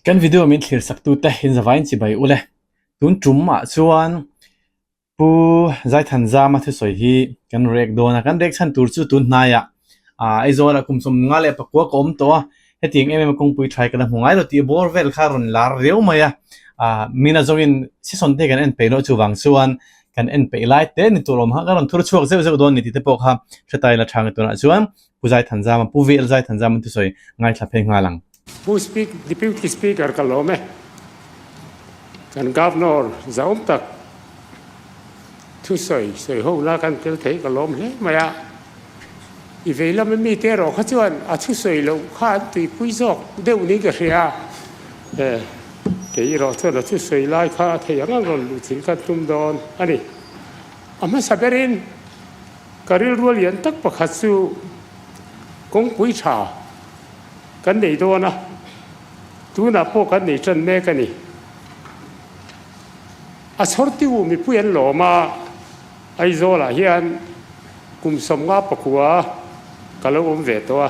Kan video min thlir sak tute in zavain chibai ule. Tun tum ah chuan Pu Zaithanzama thusawi hi kan rek dawn a, kan rek chhan tur chu tun hnaiah Aizawl ah kum 59 ka awm tawh a, hetiang em em a kawngpui tha hi ka la hmu ngai lo tih bawr vel kha a rawn lar riau mai a, mina zawngin season te kan en peih loh chuvang chuan kan en peih lai te ni tur awm kha ka rawn thur chhuak zeuh zeuh dawn ni tih te pawh kha hre ta ila tha nge tunah chuan Pu Zaithanzama, Pu VL Zaithanzama thusawi ngaithla phei nghal ang. Pu Deputy Speaker ka lawm e. Kan Governor zahawm tak thusawi sawi ho la kan tel thei ka lawm hle mai a. I vei lama mite erawh kha chuan a thusawi loh kha an tuipui zawk deuh niin ka hria a. Kei erawh chuan a thusawi lai kha a thei ang ang rawn luh thil kan tum dawn a ni. A hmasa berin. Ka rilru lian tak pakhat chu kawngpui tha kan nei dawn a, tunah pawh kan nei tan mek a ni. A chhawrtiu mipui an lawm a, Aizawlah hian kum 59 ka lo awm ve tawh a,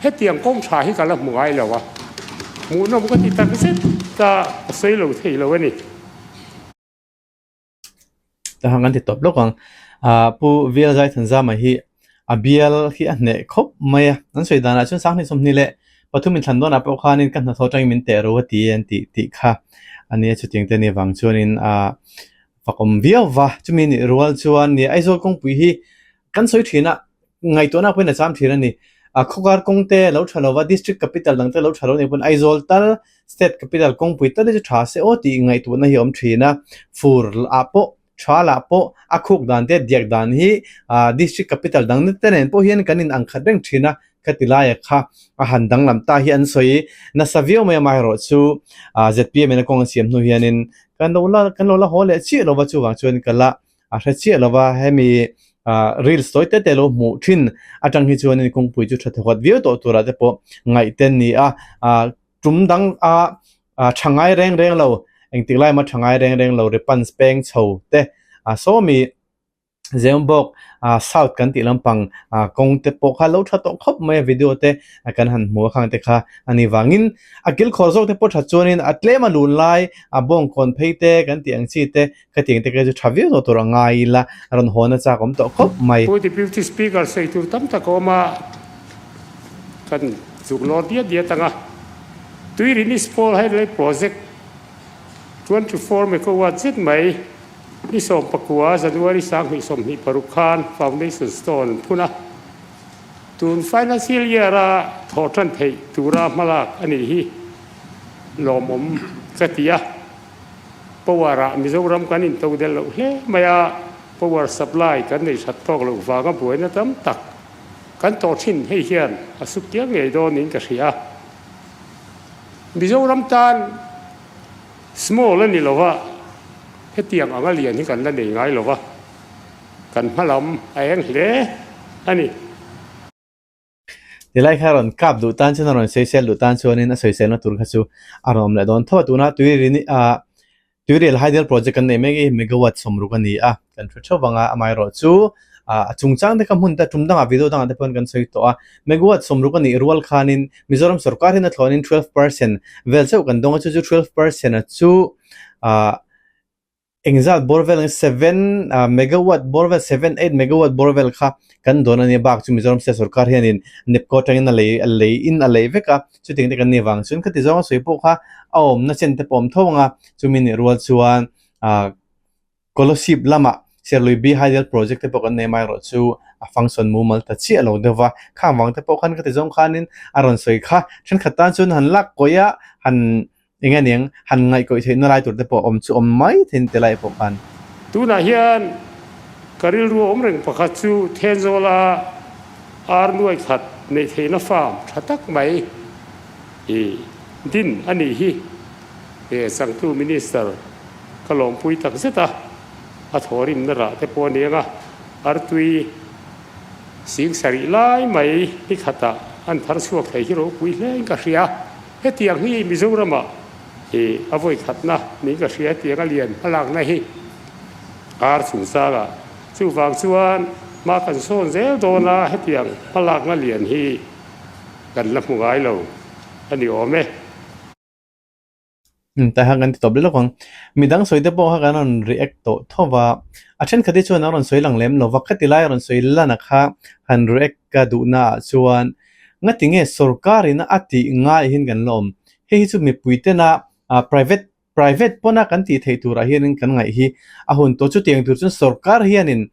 hetiang kawng tha hi ka la hmu ngai lo a, hmuhnawm ka ti takzet a, ka sawi lo thei lo a ni. Tahan kan ti tawp lawk ang. Ah Pu Vial Zaithanzama hi a bial hi a hneh khawp mai a. An sawi danah chuan 2023 inthlan dawnah pawh khanin ka hnathawh atangin min teh ro a ti an tih tih kha a nia. Chutiang te nih vang chuanin ah fakawm viau va. Chumi nih rual chuan nia Aizawl kawngpui hi kan sawi thin a, ngaihtuahna pawhin a cham thin a ni. A khawkar kawng te lo tha lova, district capital dang te lo tha lo nih pawn Aizawl tal state capital kawngpui tal hi chu tha se aw tih ngaihtuahna hi a awm thin a. Fur ah pawh tha lah pawh a khuk dan te diak dan hi district capital dang te nen pawh hian kan in ang khat reng thin a. Khati laia kha a han danglam ta hi an sawi nasa viau mai amaherawh chu zpm in a kawng a siam hnu hianin kan lo la kan lo la haw leh chiah lova chuvang chuan ka la a hre chiah lova hemi reels tawi te te lo hmuh thin atang hi chuanin kawngpui chu tha thawkhat viau tawh turah te pawh ngaih te an ni a tum dang a tha ngai reng reng lo engtik lai emaw tha ngai reng reng lo ripans peng chho te sawmi Zembawk south kan tih lampang kawng te pawh kha lo tha tawh khawp mai a video te kan han hmu a khang te kha a ni vangin a kilkhawr zawk te pawh that chuanin a tlem a lun lai a bawngkawn phei te kan tih ang chi te Khatiang te kha chu tha viau tawh tur a ngai ila, a rawn hawn a chak awm tawh khawp mai. Pu Deputy Speaker sawi tur tam tak a awm a, kan zuk lawr diat diat ang a. Tui Release Pawl Highway Project 24 megawatt zet mai ni 19 January 2026 khan Foundation Stone an phun a. Tun Financial Year a thawh tan theih tura hmalak a nih hi lawmawm ka ti a. Power ah Mizoram kan into del loh hle mai a, power supply kan nei that tawk loh vanga buaina tam tak kan tawh thin hei hian a suk kiang ngei dawnin ka hria. Mizoram tan small a ni lo va, hetiang anga lian hi kan la nei ngai lo va, kan hmalam a eng hle a ni. Tilai kha rawn kap duh tan chuan a rawn sawisel duh tan chuanin a sawiselna tur kha chu a rawn awm leh dawn tho a. Tuna tuirini ah tuirial hydel project kan nei mek hi megawatt 60 a ni a, kan hre theuh vang a, amaherawhchu ah a chungchang te kha hmun te tum dangah video dangah te pawhin kan sawi tawh a. Megawatt 60 a nih rual khanin Mizoram sorkar hian a thlawnin 12% vel chauh kan dawng a, chu chu 12% a chu ah Engzat bawr vel ang seven megawatt bawr vel seven eight megawatt bawr vel kha kan dawn a nia bak chu Mizoram state sorkar hianin NEPCO atangin a lei a lei in a lei vek a chutiang te kan nih vang chuan khati zawnga sawi pawh kha a awmna chen te pawh a awm tho ang a chumi nih rual chuan ah Kolasib lamah Serlui B Hydel project te pawh kan nei amaherawh chu a function mumal ta chiah lo deuh va khang vang te pawh khan khati zawng khanin a rawn sawi kha thenkhat tan chuan han lak kawih a han Eng a niang, han ngaihkawih theihna lai tur te pawh awm chu awm mai thein ti lai pawh khan. Tunah hian ka rilru awm reng pakhat chu Thenzawla ar nuai khat neih theihna farm tha tak mai i din a nih hi he changtu Minister ka lawmpui tak zet a, a thawhrimna rah te pawh a ni ang a, artui 7000 lai mai ni khatah an thar chhuak thei hi ropui hlein ka hria. Hetiang hi Mizoramah hi a vawi khatna niin ka hria hetiang a lian hmalakna hi ar chungchangah. Chuvang chuan hma kan sawn zel dawn a, hetiang hmalakna lian hi kan la hmu ngai lo a ni awm e. Tai kha kan ti tawp leh lawk ang. Midang sawi te pawh kha kan rawn react tawh tho va, a thenkhat hi chuan an rawn sawi lang lem lo va, khati lai a rawn sawi lan a kha han react ka duhna ah chuan ngati nge sorkar in a tih ngai hin kan la awm. Hei hi chu mipui tena private private pawna kan tih theih turah hianin kan ngaih hi a hun tawh. Chutiang tur chuan sorkar hianin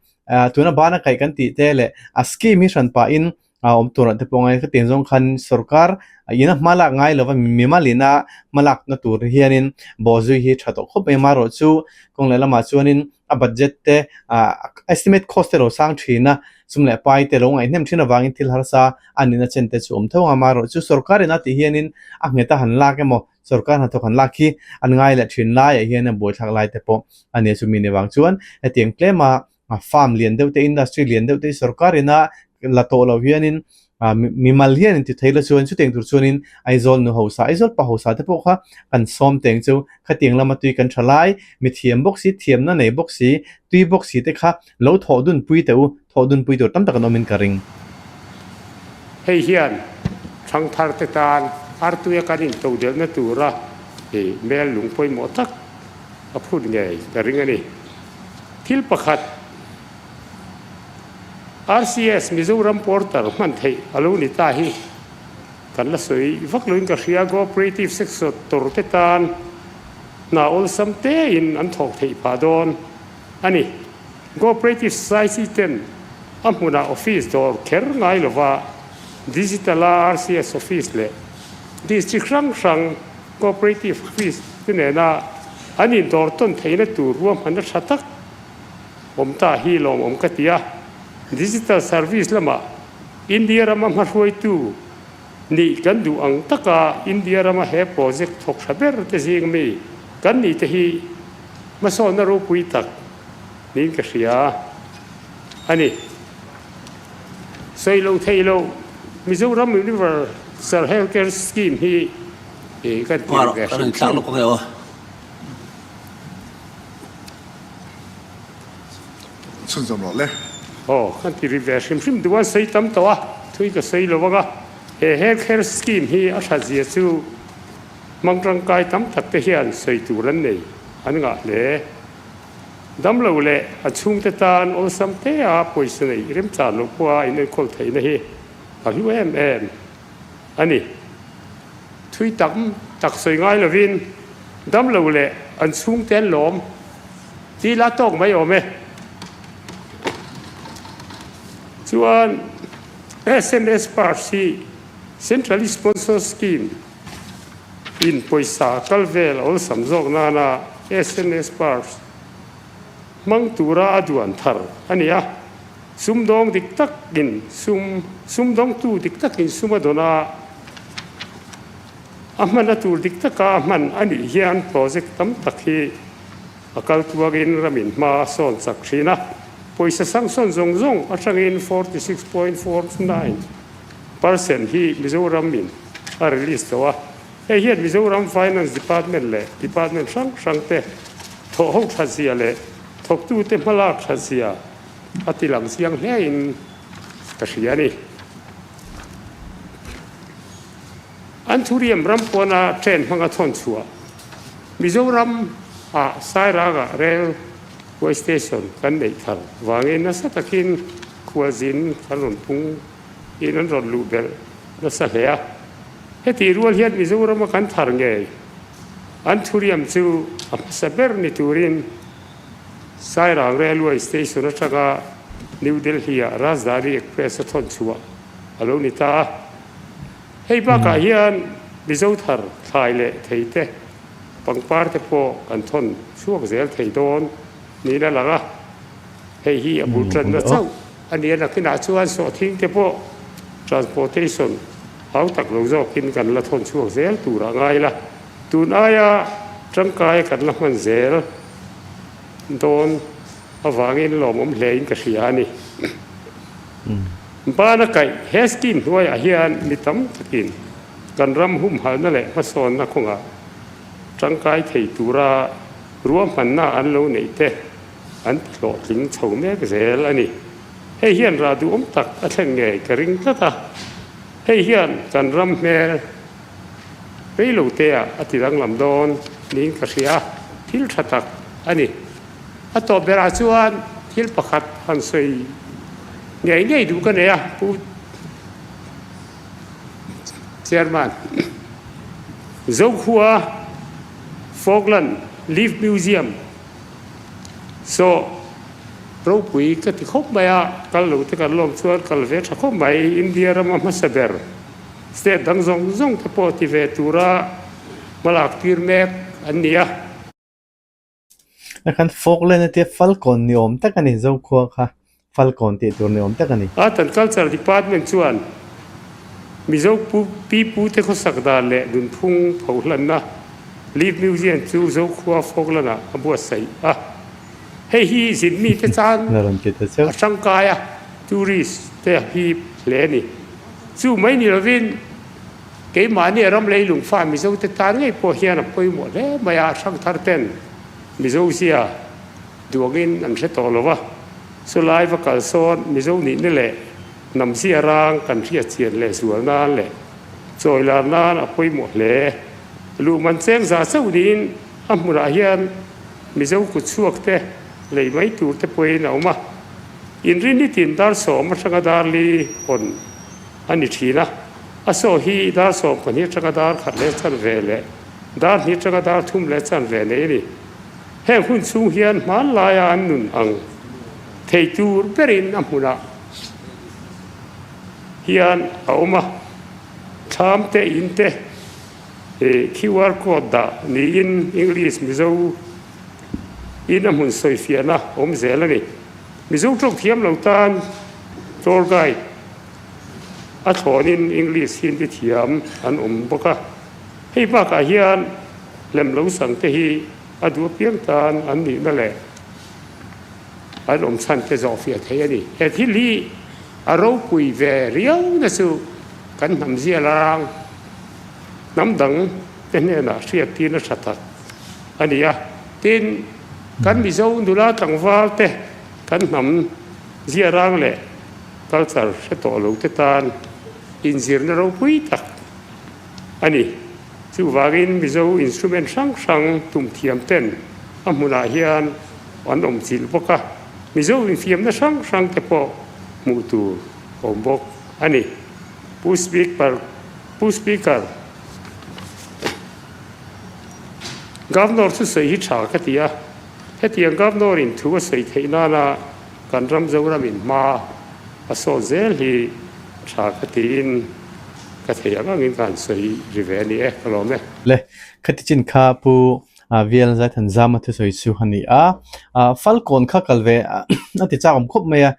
tuna bana kaih kan tih te leh a scheme hi hran pahin a awm tur ah te pawh ngai khatiang zawng khan sorkar in a hma lak ngai lova mimal in a hma lakna tur hianin bawhzui hi tha tawh khawp mai amaherawh chu kawng leh lamah chuanin a budget te ah estimate cost te lo sang thin a sum leh pai te lo ngaihnem thin avangin thil harsa a nihna chen te chu awm tho ang amaherawh chu sorkar in a tih hianin a nghet a han lak emaw sorkar hnathawk han lak hi an ngai leh thin laiah hian a buaithlak lai te pawh a nia chumi ni vang chuan hetiang tlem a a farm lian deuh te industry lian deuh te hi sorkar ina la tawh loh hianin ah mimal hian inti thei la chuan chutiang tur chuanin Aizawl nu hausa Aizawl pa hausa te pawh kha kan sawm teng chu khatiang lama tui kan tha lai mithiam bawk si thiamna nei bawk si tui bawk si te kha lo thawh dun pui teh u thawh dun pui tur tam tak an awmin ka ring. Hei hian thangthar te tan artuia kan intodelhna tura mel lung pawimawh tak a phut ngei ka ring a ni. Thil pakhat, RCS Mizoram Portal hman theih a lo ni ta hi kan la sawi vak loin ka hria. Cooperative Sector te tan hna awlsam tein an thawk theih phah dawn a ni. Cooperative Society ten a hmunah office dawr kher ngai lova digital a RCS office leh district hrang hrang Cooperative Office te nena an indawr tawn theihna tur ruahmanna tha tak awm ta hi lawmawm ka ti a. Digital service lamah India rama hmahruaitu nih kan duh ang taka India rama he project thawk tha ber te zing mi kan nih te hi hmasawnna ropui tak niin ka hria a ni. Sawi lo thei lo Mizoram Universal Healthcare Scheme hi kan ti ve hrim hrim. Aw kan ti ri ve hrim hrim duh a sawi tam tawh a, thui ka sawi lo ang a, he Healthcare Scheme hi a that zia chu hmang tangkai tam tak te hian sawi tur an nei an ngah hle. Damlo leh a chhungte tan awlsam te a pawisa neih remchan loh pawha inenkawl theihna hi a hlu em em a ni. Thui tam tak sawi ngai lovin damlo leh an chhungte an lawm tih la tawk mai awm e. Chuan sms purse hi Centrally Sponsored Scheme In pawisa kal vel awlsam zawk nana sms purse hmang tura a duan thar a ni a, sumdawng dik takin sum sumdawngtu dik takin sum a dawn a, a hman a tur dik taka a hman a nih hian project tam tak hi a kal tuangin ramin hma a sawn chak thin a, pawisa sanction zawng zawng atangin 46.49 percent hi Mizoram in a release tawh a, hei hian Mizoram Finance Department leh Department hrang hrang te thawh ho that zia leh thawktute hmalak that zia a ti lang chiang hle in ka hria a ni. An thuriam ram pawna train hmanga thawn chhuah Mizoram ah Sairang ah Rail way station kan neih thar vangin nasa takin khualzin kan rawn pung in an rawn luh belh nasa hle a. Hetih rual hian Mizorama kan thar ngei an thuriam chu a hmasa ber ni turin Sairang Railway Station atanga New Delhi-ah Rajdhani Express a thawn chhuah a lo ni ta a. Hei bakah hian Mizo thar thlai leh thei te, pangpar te pawh kan thawn chhuak zel thei dawn niin a lang a. Hei hi a bul tanna chauh a ni a, nakinah chuan sawhthing te pawh transportation hau tak lo zawkin kan la thawn chhuak zel tur a ngai la, tun aia tangkai kan la hman zel dawn avangin lawmawm hlein ka hria a ni. Bana kaih he scheme hnuaiah hian mi tam takin kan ram humhalhna leh hmasawnna kawngah tangkai thei tura ruahmanna an lo neih te an ti hlawhtling chho mek zel a ni. Hei hian rah duhawm tak a thlen ngei ka ring tlat a, hei hian kan ram hmel Rei lo teah a ti danglam dawn niin ka hria a, thil tha tak a ni. A tawp berah chuan thil pakhat han sawi ngei ngei duh ka nei a, Pu Chairman. Zokhua Falkland Leaf Museum saw ropui ka ti khawp mai a, kal lo te kan lawm chuan kal ve tha khawp mai, India rama hmasa ber. State dang zawng zawng te pawh ti ve tura hmalak tir mek an ni a. A khan Falkland a tia Falkawn ni awm tak a ni, Zokhua kha Falkawn tih tur ni awm tak a ni. Art and Culture Department chuan Mizo pu pi pu te khawsak dan leh nunphung phohlanna Leaf Museum chu Zokhua Falkland ah a buatsaih a. Hei hi zin mite tan a tangkai a, tourist te a hip hle a ni. Chu mai ni lovin keimahni a ram leilung fa Mizo te tan ngei pawh hian a pawimawh hle mai a, hrangthar ten Mizo zia duangin an hre tawh lo va, chulai va kal sawn Mizo nihna leh hnam zia rang kan hriat chian leh zual nan leh chawilar nan a pawimawh hle. Luhman cheng za chauh niin a hmunah hian Mizo kut chhuak te lei mai tur te pawhin a awm a. Inrinni tin dar sawm atanga dar li hawn a ni thin a, a saw hi dar 12 atanga dar khat leh chan ve leh dar hnih atanga dar thum leh chan ve nei a ni. Heng hun chhung hian hmanlaia an nun ang thei tur berin a hmunah hian a awm a, thlam te, in te, QR code dah niin English, Mizo in a hmun sawifiahna awm zel a ni. Mizo tawk thiam lo tan tour guide a thlawnin English Hindi thiam an awm bawk a. Hei bakah hian lem lo sang te hi a duh apiang tan an nihna leh an awm chhan te zawhfiah thei a ni. He thil hi a ropui ve riau na chu kan hnam zia larang hnam dang te hnenah hriattirna tha tak a ni a. Tin, kan Mizo nula tlangval te kan hnam ziarang leh culture hre tawh lo te tan inzirna ropui tak a ni. Chuvangin Mizo instrument hrang hrang tum thiam ten a hmunah hian an awm chilh bawk a, Mizo infiamna hrang hrang te pawh hmuh tur awm bawk a ni. Pu Speaker, Pu Speaker, Governor chu sawi hi tha ka ti a, hetiang Governor in thu a sawi theih nana kan ram Zoram in hma a sawt zel hi tha ka tiin ka thei ang angin ka han sawi ri ve a ni e, ka lawm e. Le, khati chin kha Pu Vial Zaithanzama thusawi chu a ni a, Falkawn kha kal ve a ti chak awm khawp mai a,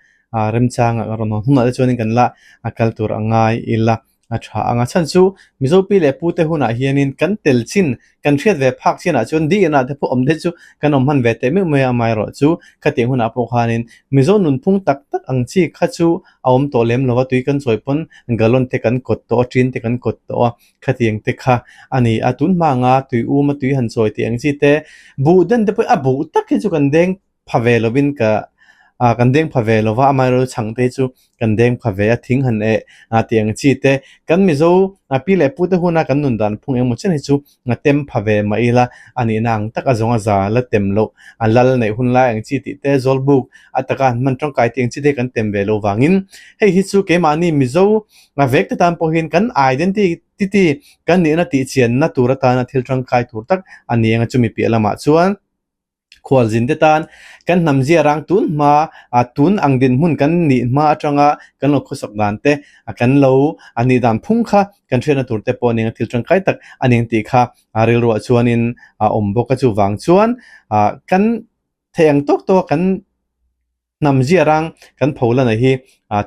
remchanga ka rawn hawn hunah te chuanin kan la a kal tur a ngai ila a tha ang. A chhan chu Mizo pi leh pute hunah hianin kan tel chin, kan hriat ve phak chinah chuan dihna te pawh awm te chu kan awm hman ve teh meuh mai a, amaherawh chu khatiang hunah pawh khanin Mizo nunphung tak tak ang chi kha chu a awm tawh lem lova, tui kan chawi pawn gallon te kan kawt tawh a, tin te kan kawt tawh a, khatiang te kha a ni a. Tun hma anga tui uma tui han chawi tih ang chi te, buh den te pawh a buh tak hi chu kan deng pha ve lovin ka ah kan deng pha ve lova amaherawhchu chhang te chu kan deng pha ve a thing han eh ah tih ang chi te kan Mizo ah pi leh pu te huna kan nun dan phung engemaw chen hi chu a tem pha ve mah ila a nihna ang tak a zawng a za la tem loh a lal neih hun lai ang chi tih te zawlbuk a taka an hman tangkai tih ang chi te kan tem ve loh vangin hei hi chu keimahni Mizo a vek te tan pawh hian kan identity kan nihna tih chianna tur atana thil tangkai tur tak a ni ang a chumi piah lamah chuan. Khualzin te tan kan hnam zia rang tun hma a tun ang dinhmun kan nih hma atanga kan lo khawsak dan te a kan lo a nih dan phung kha kan hriatna tur te pawh ning a thil tangkai tak a ning tih kha a rilruah chuanin a awm bawk a chuvang chuan ah kan theih ang tawk tawk a kan Hnam zia rang kan pho lana hi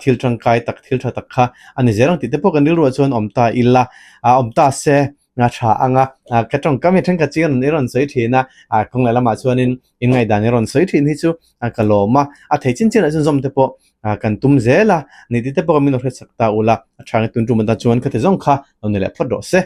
thil tangkai tak, thil tha tak kha a ni zel ang tih te pawh kan rilruah chuan awm ta ila, awm ta se a tha ang a. Ka tawngkam hi thenkhat chiang i rawn sawi thin a, kawng leh lamah chuanin in ngaihdan i rawn sawi thin hi chu ka lawm a, a thei chin chinah chuan zawm te pawh kan tum zel a, ni tih te pawh min lo hretsak ta ula, a tha nge tun tum atan chuan khati zawng kha lo ni leh phawt rawh se.